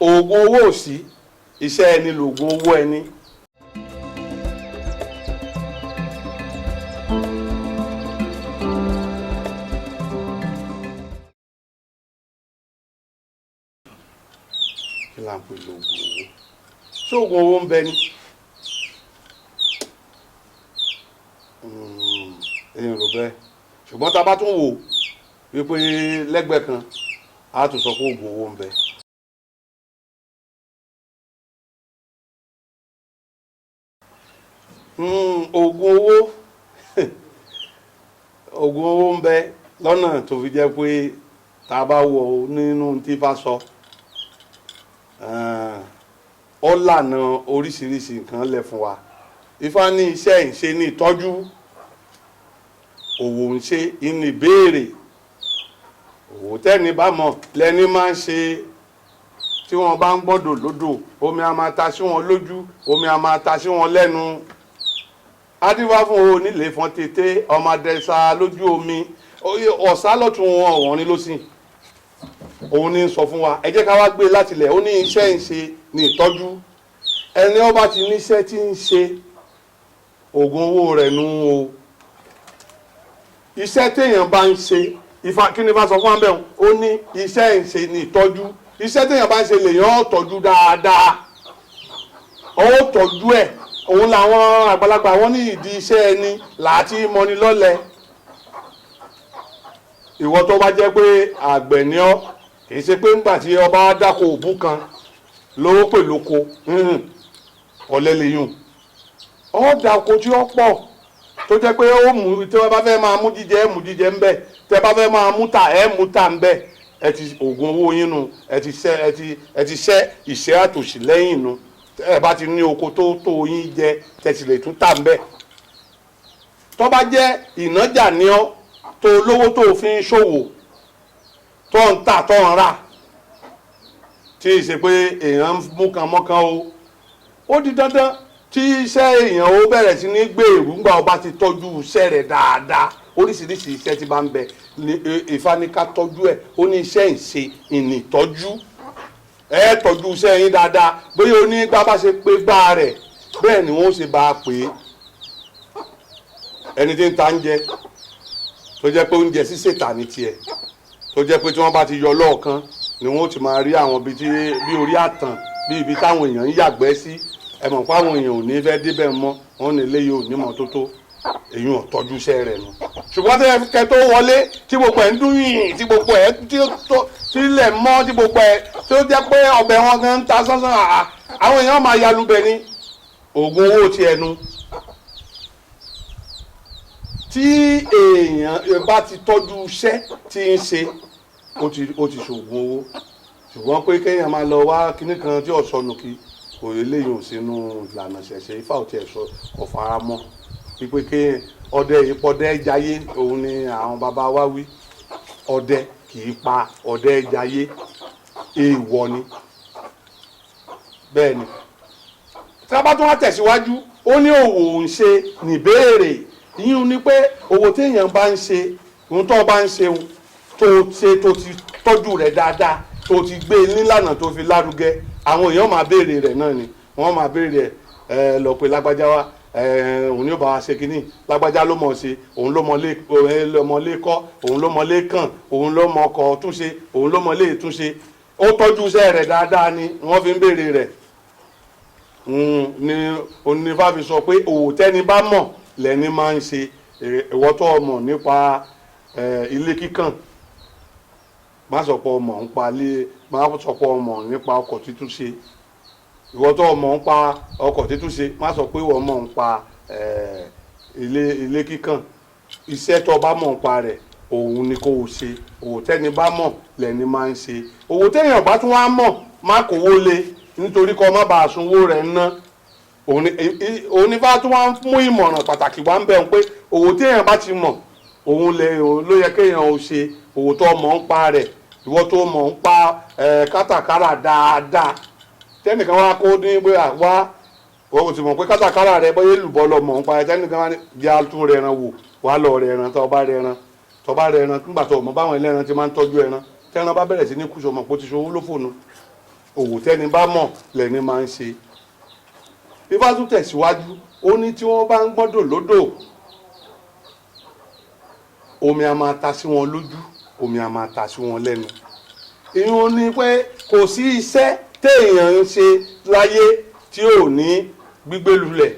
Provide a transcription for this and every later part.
Oògùn owó ò sí, iṣẹ́ ẹni lòògùn owó ẹni. Kí là ń pè lóògùn owó? Ṣé oògùn owó ń bẹ ni? Èèyàn rò bẹ́ẹ̀, ṣùgbọ́n tá a bá tún wò wípé lẹ́gbẹ̀ẹ́ kan, a tún sọ pé oògùn owó ń bẹ. Oògùn owó, oògùn owó ń bẹ lọ́nà tó fi jẹ́ pé tá a bá wò ó nínú tí Ifá sọ, ó lànà oríṣiríṣi nǹkan lẹ̀ fún wa. Ifá ní iṣẹ́ ìṣe ní ìtọ́jú, òwò ń ṣe ní ìbéèrè, òwò tẹ́ni bá mọ̀ lẹ́ni máa ń ṣe. Tí wọ́n bá ń gbọ́dọ̀ lódò, omi a máa ta sí wọn lójú, omi a máa ta sí wọn lẹ́nu. Adífá fún onílé fọn tètè ọmọdé sá lójú omi, ọ̀sá lọ́tún wọn, ọ̀wọ́n ní lọ́sìn. Òun ní sọ fún wa, ẹ jẹ́ ká wá gbé látilẹ̀. Ó ní iṣẹ́ ń ṣe ní ìtọ́jú. Ẹni ó bá ti níṣẹ́ tí ń ṣe, oògùn owó rẹ̀ nù o. Iṣẹ́ téèyàn bá ń ṣe, Ifá, kí ni Ifá sọ fún wa bẹ́ẹ̀? Ó ní iṣẹ́ ń ṣe ní ìtọ́jú. Iṣẹ́ téèyàn bá ń ṣe lèèyàn ó tọ́jú dáadáa, ó tọ́jú ẹ̀. Òun làwọn àgbàlagbà wọn ní ìdí iṣẹ́ ẹni làátí mọni lọ́lẹ̀. Ìwọ tó bá jẹ́ pé àgbẹ̀ ni ọ́, kì í ṣe pé ńgbà tí ọba dáko òbú kan lówó pè lóko ọ̀lẹ lèyùn. Ọ́ dáko tí ó pọ̀ tó jẹ́ pé ó mú, tí wọ́n bá fẹ́ máa mú jíjẹ, ẹ̀ mú jíjẹ ń bẹ̀, tẹ́ bá fẹ́ máa mú tà, ẹ̀ mú tà ń bẹ̀. Ẹ ti oògùn owó yín nu, ẹ ti ṣẹ́ ìṣẹ́ àtòṣì lẹ́yìn nu. Ẹ bá ti ní oko tó tó yín jẹ, tẹ́ sì lè tún tà ń bẹ̀. Tó bá jẹ́ ìnájà ni ọ́, tó lówó tó fi ń ṣòwò, tó ń tà, tó ń rà, tí ì ṣe pé èèyàn ń mú kan mọ́kàn o, ó di dandan tí iṣẹ́ èèyàn ó bẹ̀rẹ̀ sí ní gbé èrúngbà ọba ti tọ́jú iṣẹ́ rẹ̀ dáadáa. Oríṣiríṣi iṣẹ́ tí bá ń bẹ ní Ifá ní ká tọ́jú ẹ̀. Ó ní iṣẹ́ ìṣe ìnìtọ́jú. Ẹ tọ́jú iṣẹ́ yín dáadáa. Bóyá onígbà bá ṣe pé gbá rẹ̀, bẹ́ẹ̀ ni wọ́n ṣe bá a pè é. Ẹni tí ń ta oúnjẹ, tó jẹ́ pé oúnjẹ sísè tà ní tiẹ̀, tó jẹ́ pé tí wọ́n bá ti yọ lọ́ọ̀kan ni wọ́n ti máa rí àwọn ibi tí bí orí àtàn, bí ibi táwọn èèyàn ń yàgbẹ́ sí, ẹ mọ̀ pé àwọn èèyàn ò ní fẹ́ débẹ̀ mọ́. Wọn ní eléyìí ò ní mọ́tótó, èyí ò tọ́jú iṣẹ́ rẹ̀ nù. Ṣùgbọ́n tẹ́ kẹ́ tó wọlé, tí gbogbo ẹ̀ ń dún yìnyín, tí gbogbo ẹ̀ tí tó tílẹ̀ mọ́, tí gbogbo ẹ̀ tí ó jẹ́ pé ọbẹ̀ wọn gan ń ta sánsán, àwọn èèyàn máa yalubẹ̀ ni. Oògùn owó ti ẹnu tí èèyàn bá ti tọ́jú iṣẹ́ tí ń ṣe, ó ti ṣoògùn owó. Ṣùgbọ́n pé kéèyàn máa lọ wá kinní kan tí ọ̀sọ́nù kí kò eléyìí ò sínú ìlànà ṣẹ̀ṣẹ̀. Ifá ò tiẹ̀ sọ, kò fara mọ́ pípé kéèyàn ọdẹ ìpọdẹ jayé. Òun ni àwọn bàbá wa wí, ọdẹ kì í pa ọdẹ jayé, èèwọ̀ ni. Bẹ́ẹ̀ ni, tí a bá tún wá tẹ̀síwájú, ó ní òwò ń ṣe níbéèrè. Yíyún ni pé òwò téèyàn bá ń ṣe, ohun tó bá ń ṣe, tó ṣe, tó ti tọ́jú rẹ̀ dáadáa, tó ti gbé e nílànà tó fi lárugẹ, àwọn èèyàn máa béèrè rẹ̀ náà ni. Wọ́n máa béèrè ẹ̀, ẹ lọ pé lágbájá wa, ẹ òun ni ó bá wa ṣe kínní, lágbájá ló mọ̀ ṣe, òun ló mọ̀ lé, òun ló mọ̀ lé kọ́, òun ló mọ̀ lé kàn, òun ló mọ̀ ọkọ̀ túnṣe, òun ló mọ̀ lé túnṣe. Ó tọ́jú iṣẹ́ rẹ̀ dáadáa ni wọ́n fi ń béèrè rẹ̀. Ni onífà fi sọ pé òwò tẹ́ni bá mọ̀ lẹ́ni máa ń ṣe. Ìwọ tó mọ̀ nípa ilé kíkàn, má sọ pé ọmọ ń pa ilé, má sọ pé ọmọ nípa ọkọ̀ títúnṣe. Ìwọ tó mọ̀ ń pa ọkọ̀ títúnṣe, má sọ pé ìwọ mọ̀ ń pa ilé kíkàn. Iṣẹ́ tó bá mọ̀ ń pa rẹ̀, òun ni kò ṣe. Òwò tẹ́ni bá mọ̀ lẹ́ni máa ń ṣe. Òwò téèyàn bá tún wá mọ̀, má kówó lé, nítorí kọ́ má bàa sunwó rẹ̀ ná. Òun ní bá tún wá ń mú ìmọ̀ràn pàtàkì wá ń bẹ̀ ń pé òwò téèyàn bá ti mọ̀, òun lè ló yẹ kéèyàn ó ṣe. Òwò tó mọ̀ ń pa rẹ̀, ìwọ tó mọ̀ ń pa kátàkárà dáadáa, tẹ́nìkan wá kó ní pé wá, o ti mọ̀ pé kátàkárà rẹ bóyá èlùbọ́ lọ mọ̀ ń pa ẹ, tẹ́nìkan wá ní jẹ́ àtún rẹ̀ ẹran wò, wá lọ rẹ̀ ẹran. Tó bá rẹ̀ ẹran, tó bá rẹ̀ ẹran, nígbà tó mọ̀ báwọn ẹlẹ́ran ti máa ń tọ́jú ẹran, tẹ́ran bá bẹ̀rẹ̀ sí ní kú, sọmọ pé ó ti ṣòwò lófòónù. Òwò tẹ́ni bá mọ̀ lẹ́ni máa ń ṣe. Ifá tún tẹ̀síwájú, ó ní tí wọ́n bá ń gbọ́dọ̀ lódò, omi a máa ta sí wọn lójú, omi a máa ta sí wọn lẹ́nu. Ìyẹn ni pé kò sí iṣẹ́ téèyàn ń ṣe láyé tí ò ní gbígbé lulẹ̀,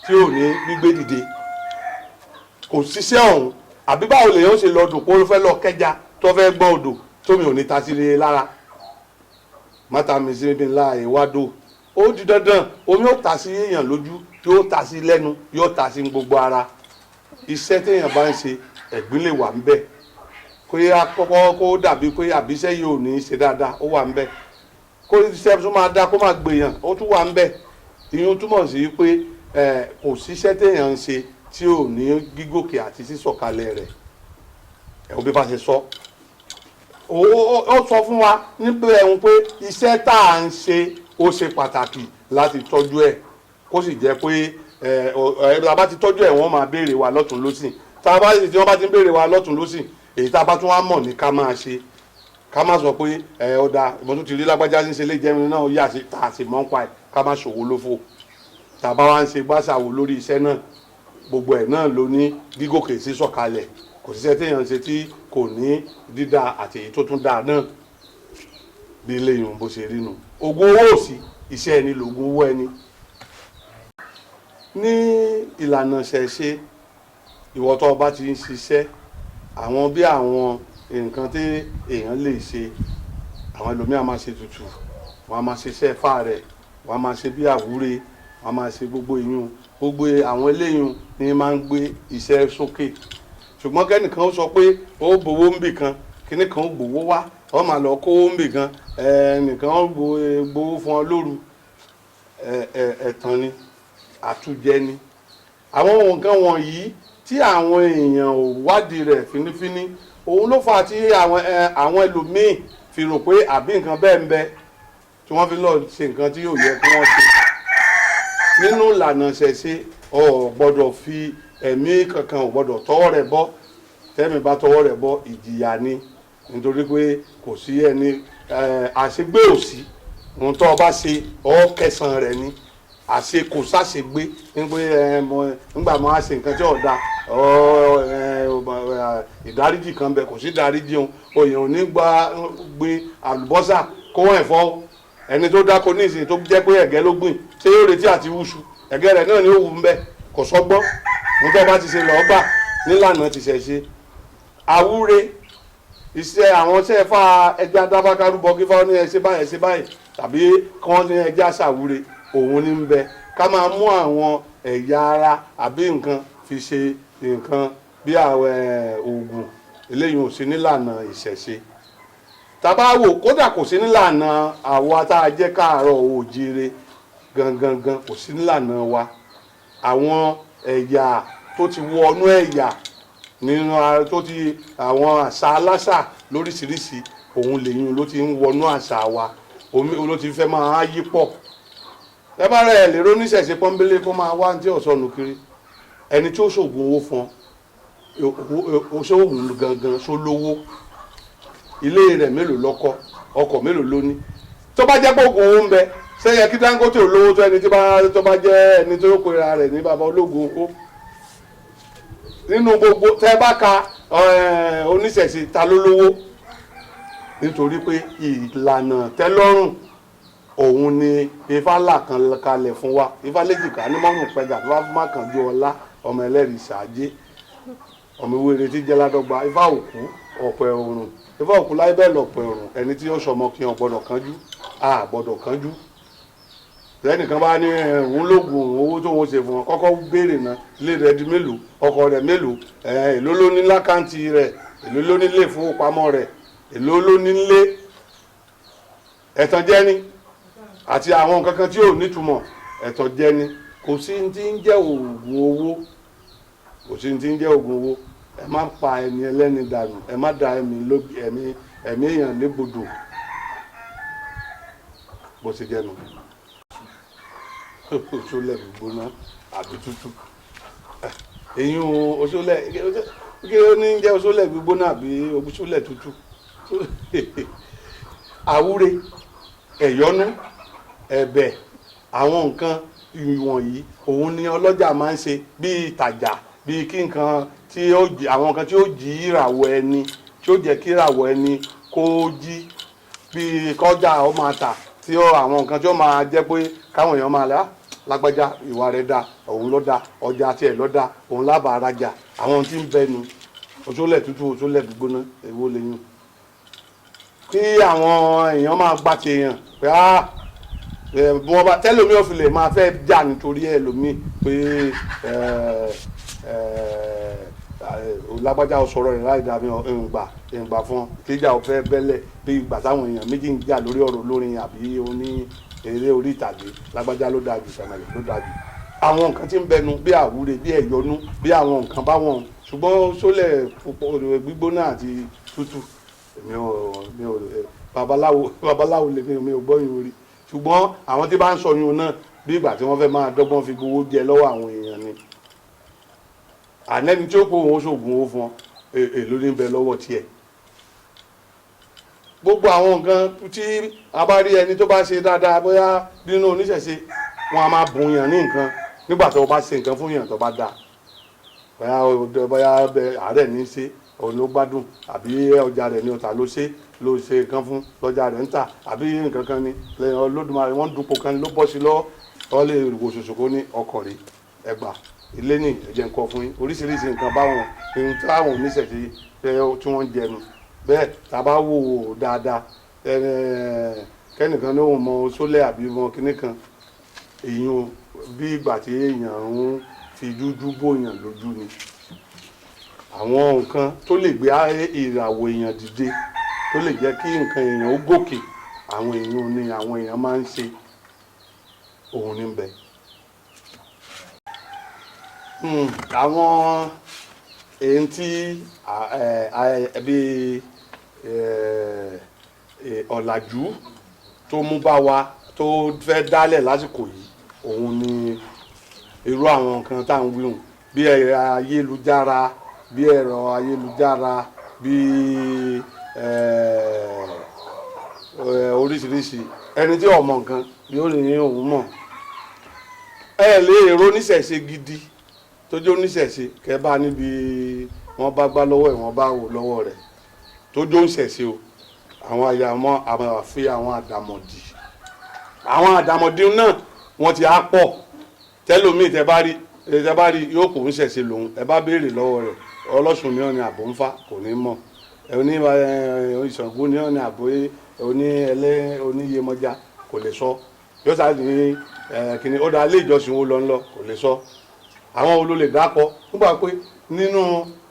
tí ò ní gbígbé dìde. Kò síṣẹ́ ọ̀hún. Àbí báwo lèèyàn ṣe lọ dùn kó fẹ́ lọ kẹja tó fẹ́ gbọ́n odò tómi ò ní ta sí i lára? Mátà mi sí ibi ńlá ìwádò, ó di dandan, omi ó ta sí èèyàn lójú, yóò ta sí lẹ́nu, yóò ta sí gbogbo ara. Iṣẹ́ téèyàn bá ń ṣe, ẹ̀gbín lè wà ń bẹ̀, kó yá kọ́kọ́ kó dàbí pé àbíṣẹ́ yìí ò ní í ṣe dáadáa, ó wà ń bẹ̀. Kó iṣẹ́ tó máa dá kó máa gbèyàn, ó tún wà ń bẹ̀. Ìyẹn túmọ̀ sí pé kò síṣẹ́ téèyàn ń ṣe tí ò ní gígòkè àti sísọ̀kalẹ̀ rẹ̀. Ẹ̀ bí bá ṣe sọ, ó sọ fún wa níbẹ̀ ẹ̀hún pé iṣẹ́ tá à ń ṣe, ó ṣe pàtàkì láti tọ́jú ẹ̀, kó sì jẹ́ pé ẹ ẹ tá a bá ti tọ́jú ẹ̀, wọ́n máa béèrè wa lọ́tún lọ́sìn. Tá a bá tí wọ́n bá ti ń béèrè wa lọ́tún lọ́sìn, èyí tá a bá tún wá mọ̀ ní ká máa ṣe. Ká má sọ pé ẹ ọ̀dà ìbọn tó ti rí lágbájá ń ṣe lè jẹun náà yà sí tá a sì mọ́ ń pa ẹ̀, ká má ṣòwò lófò. Tá a bá wá ń ṣe gbàṣàwò lórí iṣẹ́ náà, gbogbo ẹ̀ náà ló ní gígòkè sí sọ̀kalẹ̀. Kò síṣẹ́ téèyàn ń ṣe tí kò ní dídá àti èyí tó tún dáa náà. Bí eléyìí bó ṣe rí nu. Oògùn owó ò sí, iṣẹ́ ẹni lògùn owó ẹni. Ní ìlànà ṣẹ̀ṣe, ìwọ tó o bá ti ń ṣiṣẹ́, àwọn bí àwọn nǹkan tí èèyàn lè ṣe, àwọn ẹlòmíà máa ṣe tutù, wọ́n á máa ṣiṣẹ́ fà rẹ̀, wọ́n á máa ṣe bí àwúre, wọ́n á máa ṣe gbogbo ìyún. Gbogbo àwọn eléyìí ni máa ń gbé iṣẹ́ sókè. Ṣùgbọ́n kẹ́nìkan ó sọ pé ó gbowó ń bì kan, kíní kan ó gbowó wá, ó máa lọ kówó ń bì kan, ẹnìkan ó gbowó fún ọ lóru, ẹ̀tàn ni, àtújẹ ni. Àwọn nǹkan wọ̀nyí tí àwọn èèyàn ò wádìí rẹ̀ fínífíní, òun ló fà á tí àwọn ẹlòmíín fi rò pé àbí nǹkan bẹ́ẹ̀ ń bẹ, tí wọ́n fi lọ ṣe nǹkan tí yóò yẹ kí wọ́n ṣe. Nínú ìlànà ṣẹ̀ṣe, o ò gbọ́dọ̀ fi ẹ̀mí kankan, ò gbọ́dọ̀ tọwọ́ rẹ̀ bọ́. Tẹ́mi bá tọwọ́ rẹ̀ bọ́, ìjìyà ni, nítorí pé kò sí ẹni àṣegbé ò sí. Ohun tó o bá ṣe, ọ kẹsàn-án rẹ̀ ni. Àṣe kò sáṣegbé ní pé ẹ mọ nígbà máa ṣe nǹkan tí ò da, ìdáríjì kan bẹ, kò sí ìdáríjì. Òun òyìn ò ní gba gbin àlùbọ́sà kó wọ́n ẹ̀fọ́. Ẹni tó dáko ní ìsìn tó jẹ́ pé ẹ̀gẹ́ ló gbìn, ṣé yóò retí àti wúṣu? Ẹ̀gẹ́ rẹ̀ náà ni ó wù ń bẹ. Kò sọ́gbọ́n. Nítorí bá ti ṣe lọ́ọ́ gbà nílànà ti ṣẹ̀ ṣe. Àwúre, iṣẹ́ àwọn iṣẹ́ fà, ẹja dábàkárúbọ kí fáwọn ní ẹ ṣe báyìí, ẹ ṣe báyìí, tàbí kí wọ́n ní ẹja ṣàwúre, òun ní ń bẹ. Ká máa mú àwọn ẹ̀yà ara àbí nǹkan fi ṣe nǹkan bí àwọn oògùn, eléyìí ò sí nílànà ìṣẹ̀ṣe. Tàbá wò, kódà kò sí nílànà àwa tá a jẹ́ káàárọ̀ oòjíire gangan gan, kò sí nílànà wa. Àwọn ẹ̀yà tó ti wọnú ẹ̀yà nínú ara, tó ti àwọn àṣà aláṣà lóríṣiríṣi, òun lèyìn ló ti ń wọnú àṣà wa, omi ló ti fẹ́ máa yí pọ̀. Ẹ bá rẹ̀ lérò níṣẹ̀ṣe pọ́nbélé kó máa wá ní tí ọ̀sọ́nù kiri. Ẹni tí ó ṣògùn owó fún ọ, ṣé òun gangan ṣó lówó? Ilé rẹ̀ mélòó lọ́kọ́? Ọkọ̀ mélòó ló ní? Tó bá jẹ́ pé oògùn owó ń bẹ, ṣé yẹ kí Dangote olówó tó ẹni tí bá tó bá jẹ́ ẹni tó pera rẹ̀ ní bàbá ológun owó? Nínú gbogbo tẹ́ bá ka oníṣẹ̀ṣe, ta ló lówó? Nítorí pé ìlànà tẹ́lọ́rùn òun ni Ifá là kan kalẹ̀ fún wa. Ifá léjìká ní mọ́rùn pẹ̀gà tó bá fún mákànjú ọlá, ọmọ ẹlẹ́rìí ṣáájé, ọmọ ewé retí jẹ́ ládọ́gba. Ifá òkú ọ̀pẹ̀ òrùn, Ifá òkú láyé bẹ́ẹ̀ lọ̀pẹ̀ òrùn. Ẹni tí yóò sọmọ kí wọn gbọ́dọ̀ kánjú, a gbọ́dọ̀ kánjú. Lẹ́nìkan bá ní òun lóògùn owó tó ń ṣe fún wọn, kọ́kọ́ béèrè náà, ilé rẹ̀ di mélòó? Ọkọ̀ rẹ̀ mélòó? Èló ló ní l'account rẹ̀? Èló ló ní ilé ìfowópamọ́ rẹ̀? Èló ló ní lé? Ẹ̀tàn jẹ́ ni àti àwọn nǹkan kan tí ò nítumọ̀, ẹ̀tàn jẹ́ ni. Kò sí ti ń jẹ́ oògùn owó, kò sí ti ń jẹ́ oògùn owó. Ẹ má pa ẹni ẹlẹ́ni dànù, ẹ má da ẹ̀mí ẹ̀mí èèyàn légbodò. Bó ṣe jẹ́ nu. Oṣoolẹ̀ gbígbóná àbí tútù? Èyí oṣoolẹ̀ kí ló ní jẹ́ oṣoolẹ̀ gbígbóná àbí oṣoolẹ̀ tútù? Àwúre. Ẹ̀yọ́nú, ẹ̀bẹ̀, àwọn nǹkan ìwọ̀nyí òun ni ọlọ́jà máa ń ṣe, bíi ìtajà, bíi kí nǹkan tí ó jí, àwọn nǹkan tí ó jí ìràwọ̀ ẹni, tí ó jẹ́ kí ìràwọ̀ ẹni kó jí, bíi kọjá ó máa tà, tí ó àwọn nǹkan tí ó máa jẹ́ pé káwọn èèyàn máa lá lágbájá, ìwà rẹ̀ da, òun ló da ọjà tiẹ̀ ló da, òun lábàá rajà. Àwọn tí ń bẹnu òṣòlẹ̀ tútù, òṣòlẹ̀ gbígbóná, èwo lè yún kí àwọn èèyàn máa gbà tèèyàn pé á bí wọ́n bá tẹ́lómi ò fi lè máa fẹ́ jà nítorí ẹlòmíì pé lágbájá ó sọ̀rọ̀ rẹ̀ láì dàbí ǹgbà ǹgbà fún ọ kíjà ò fẹ́ bẹ́lẹ̀, bí ìgbà táwọn èèyàn méjì ń jà lórí ọ̀rọ̀ olórin àbí oní eré orí ìtàgé, lágbájá ló dáa jù, tàmẹ̀lẹ̀ ló dáa jù. Àwọn nǹkan tí ń bẹnu bí àwúre, bí ẹ̀yọnú, bí àwọn nǹkan báwọn. Ṣùgbọ́n sólẹ̀ gbígbóná àti tútù, mi ò babaláwo, babaláwo lè mi ò gbọ́yìn orí. Ṣùgbọ́n àwọn tí bá ń sọ yun náà, bí ìgbà tí wọ́n fẹ́ máa dọ́gbọ́n fi gbowó jẹ lọ́wọ́ àwọn èèyàn ni. Ànẹ́ni tí ó kó òun ṣoògùn owó fún ọ, èló ní bẹ lọ́wọ́ tiẹ̀? Gbogbo àwọn nǹkan tí a bá rí, ẹni tó bá ṣe dáadáa, bóyá nínú oníṣẹ̀ṣe, wọn a máa bùn yàn ní nǹkan nígbà tó o bá ṣe nǹkan fún yàn tó bá dáa, bóyá àárẹ̀ ní í ṣe, òun ló gbádùn, àbí ọjà rẹ̀ ní ọ̀tà ló ṣe nǹkan fún lọ́jà rẹ̀ ń tà, àbí nǹkan kan ní lẹ́yìn Olódùmarè wọ́n dupò kan ló bọ́ sí lọ́wọ́, wọ́n lè wò ṣoṣo kó ní ọkọ̀ rí ẹgbà ilé ní ẹ̀jẹ̀ nǹkan fún yín, oríṣiríṣi nǹkan báwọn ohun táwọn oníṣẹ̀ṣe tí wọ́n ń jẹnu bẹ́ẹ̀. Tá a bá wò ó dáadáa, kẹ́nìkan ní òun mọ sólẹ̀ àbí mọ kinní kan, èyí bí ìgbà tí èèyàn ń fi dúdú bòyàn lójú ni. Àwọn nǹkan tó lè gbé ìràwọ̀ èèyàn dìde, tó lè jẹ́ kí nǹkan èèyàn ó gòkè, àwọn èèyàn ni àwọn èèyàn máa ń ṣe, òun ní bẹ. Àwọn èyí tí bí ọ̀làjú tó mú bá wa, tó fẹ́ dálẹ̀ lásìkò yìí, òun ni irú àwọn nǹkan tá à ń wíhùn, bí ẹ̀rọ ayélujára, bí ẹ̀rọ ayélujára, bí oríṣiríṣi. Ẹni tí ò mọ̀ nǹkan yóò ní òun mọ̀. Ẹ lè èrò oníṣẹ̀ṣe gidi tó jẹ́ oníṣẹ̀ṣe kẹ́ bá níbi wọ́n bá gbá lọ́wọ́ ẹ̀, wọ́n bá wò lọ́wọ́ rẹ̀ tó jó ń ṣẹ̀ṣe o. Àwọn àyàmọ́, àwọn àfi àwọn àdàmọ̀dì, àwọn àdàmọ̀dì náà wọ́n ti á pọ̀. Tẹ́lómi tẹ́ bá rí yóò kò ń ṣẹ̀ṣe lòun. Ẹ bá béèrè lọ́wọ́ rẹ̀, ọlọ́sùn ní ọ̀nà àbò ń fa, kò ní mọ̀. Oní Ìṣàngó ní ọ̀nà àbò, oní ẹlẹ́, oníyemọja, kò lè sọ. Yóò sá ní kíni ó dá ilé ìjọsìn wo lọ ń lọ, kò lè sọ. Àwọn wo ló lè dákọ nígbà pé nínú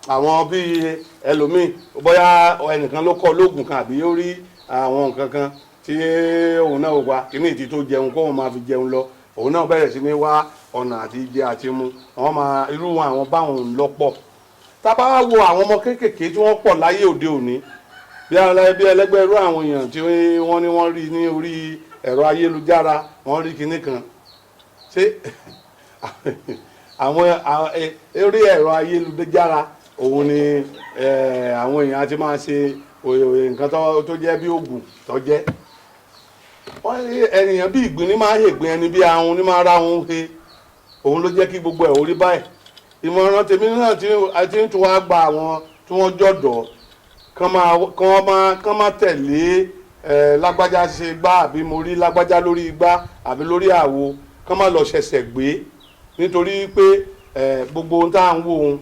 àwọn bíi ẹlòmíì, bóyá ẹnìkan ló kọ́ lóògùn kan, àbí ó rí àwọn nǹkan kan tí òun náà wà kíní ìdí tó jẹun, kó òun máa fi jẹun lọ, òun náà bẹ̀rẹ̀ sí ní wá ọ̀nà àti jẹ àti mu. Àwọn máa irú àwọn báwọn lọ́pọ̀. Tá a bá wo àwọn ọmọ kéékèèké tí wọ́n pọ̀ láyé òde òní, bí bí ẹlẹ́gbẹ́ irú àwọn èèyàn tí wọ́n ní wọ́n rí ní orí ẹ̀rọ ayélujára, wọ́n rí kinní kan, ṣé àwọn orí ẹ̀rọ ayélujára òun ni àwọn èèyàn ti máa ṣe nǹkan tó jẹ́ bí oògùn tó jẹ́ wọ́n ní ènìyàn bí ìgbín ní máa hègbín, ẹni bí ahun ní máa ráhun he. Òun ló jẹ́ kí gbogbo ẹ̀ orí báyìí. Ìmọ̀ràn tèmi náà tí a ti ń tún wá gba àwọn tí wọ́n jọ̀dọ̀, kán máa tẹ̀lé ẹ lágbájá ṣe gbá, àbí mo rí lágbájá lórí igbá àbí lórí àwo, kán má lọ ṣẹ̀ṣẹ̀ gbé, nítorí pé gbogbo ohun tá à ń wò ó,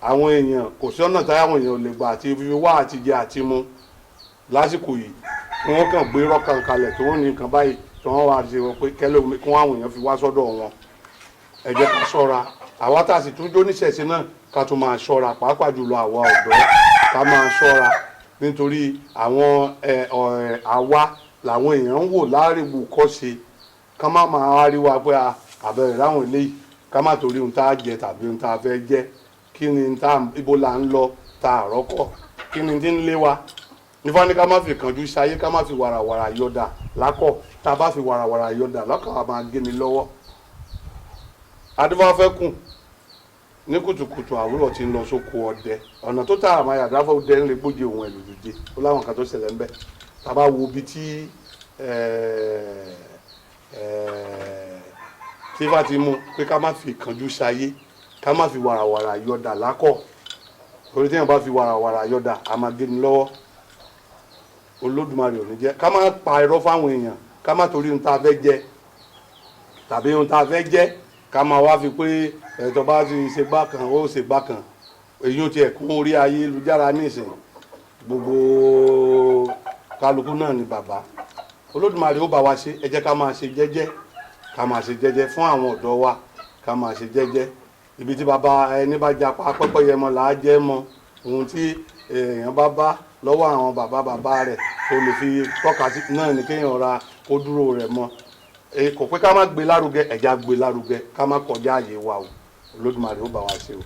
àwọn èèyàn kò sí ọ̀nà táwọn èèyàn ò lè gbà àti fi wá àti jẹ àti mu lásìkò yìí, kí wọ́n kàn gbé rọ́kàn kalẹ̀ tí wọ́n ní nǹkan báyìí tí wọ́n wá ṣe wọ́n pé kẹ́lẹ́ kí wọ́n àwọn èèyàn fi wá sọ́dọ̀ wọn. Ẹ jẹ́ ká ṣọ́ra. Àwa tá a sì tún jó níṣẹ̀ṣe náà, ká tún máa ṣọ́ra, pàápàá jùlọ àwa ọ̀dọ́, ká máa ṣọ́ra, nítorí àwọn ẹ ẹ àwa làwọn èèyàn ń wò láàrínwó kọ́ṣe. Ká má máa rí wa pé àbẹ̀rẹ̀ láwọn eléyìí, ká má torí ohun tá a jẹ tàbí ohun tá a fẹ́ jẹ. Kí ni tá ibo là ń lọ tá a rọ́kọ̀? Kí ni tí ń lé wa? Ifá ní ká má fi kánjú ṣayé, ká má fi wàràwàrà yọ̀dà lákọ̀. Tá a bá fi wàràwàrà yọ̀dà lọ́kàn, wa máa gé ni lọ́wọ́. Adúfáfẹ́kùn ní kùtùkùtù àwúrọ̀ tí ń lọ sóko ọdẹ, ọ̀nà tó tààrà máa yàrá fún ọdẹ ńlẹ̀ gbóje òun ẹ̀lùdùje. Ó láwọn kan tó ṣẹlẹ̀ ńbẹ̀. Tá a bá wo ibi tí Tí Ifá ti mú pé ká má fi kánjú ṣayé, ká má fi wàràwàrà yọ̀dà lákọ̀, torí téèyàn bá fi wàràwàrà yọ̀dà, a máa gé ni lọ́wọ́. Olódùmarè ò ní jẹ́ ká má pa irọ́ fáwọn èèyàn, ká má torí ohun tá a fẹ́ jẹ tàbí ohun tá a fẹ́ jẹ́, ká máa wá fi pé ẹ̀tọ́ bá ti ṣe bákan, ó ṣe bákan. Èyí ò tiẹ̀ kún orí ayélujára nísìn, gbogbo kálukú náà ni bàbá. Olódùmarè ó bá wa ṣe. Ẹ jẹ́ ká máa ṣe jẹ́jẹ́, ká máa ṣe jẹ́jẹ́ fún àwọn ọ̀dọ́ wa, ká máa ṣe jẹ́jẹ́. Ibi tí bàbá ẹni bá japa pẹ́pẹ́yẹ mọ́ là á jẹ́ mọ́. Ohun tí èèyàn bá bá lọ́wọ́ àwọn bàbá bàbá rẹ̀ tó lè fi tọ́ka sí náà ni kéèyàn ra kó dúró rẹ̀ mọ́. Kò pé ká má gbé lárugẹ, ẹ̀já gbé lárugẹ, ká má kọjá àyè wa o. Olódùmarè ó bá wa ṣe o.